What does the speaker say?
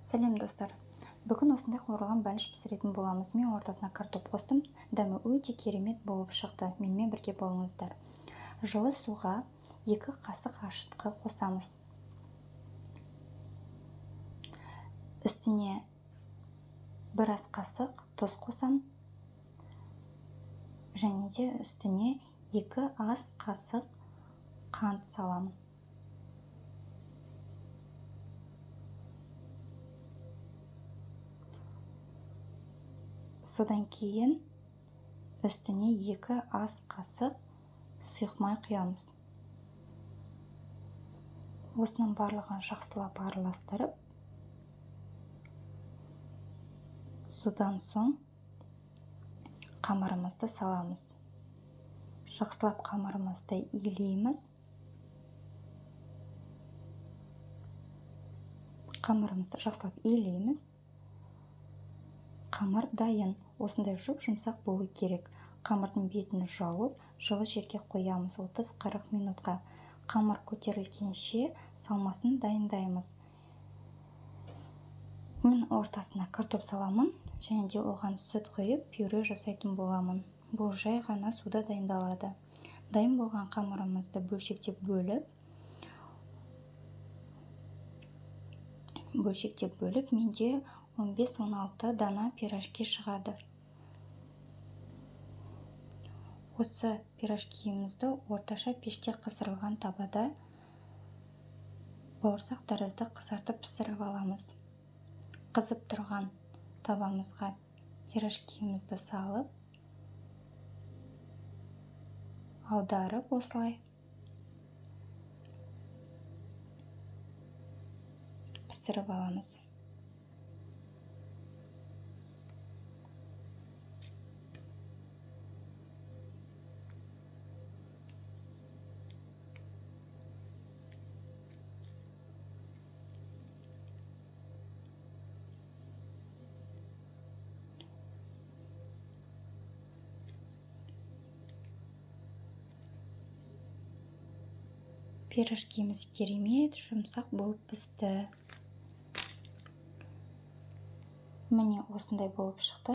Сәлем, достар! Бүгін осындай қуырылған бәліш пісіретін боламыз. Мен ортасына картоп қостым. Дәмі өте керемет болып шықты. Менімен бірге болыңыздар. Жылы суға 2 қасық ашытқы қосамыз. Үстіне бір ас қасық тұз қосам. Және де үстіне 2 ас қасық қант саламын. Содан кейін үстіне 2 ас қасық сұйық май құямыз. Осының барлығын жақсылап араластырып, содан соң қамырымызды саламыз. Жақсылап қамырымызды илейміз. Қамырымызды жақсылап илейміз. Қамыр дайын. Осындай жұп-жұмсақ болу керек. Қамырдың бетін жауып, жылы жерге қоямыз 30-40 минутқа. Қамыр көтерілгенше салмасын дайындаймыз. Мен ортасына картоп саламын және де оған сүт құйып пюре жасайтын боламын. Бұл жай ғана суда дайындалады. Дайын болған қамырымызды бөлшектеп бөліп, менде 15-16 дана пирожки шығады. Осы пирожкиімізді орташа пеште қыздырылған табада бауырсақ тәрізді қызартып пісіріп аламыз. Қызып тұрған табамызға пирожкиімізді салып, аударып осылай пісіріп аламыз. Пирожкиміз керемет жұмсақ болып пісті. Міне осындай болып шықты.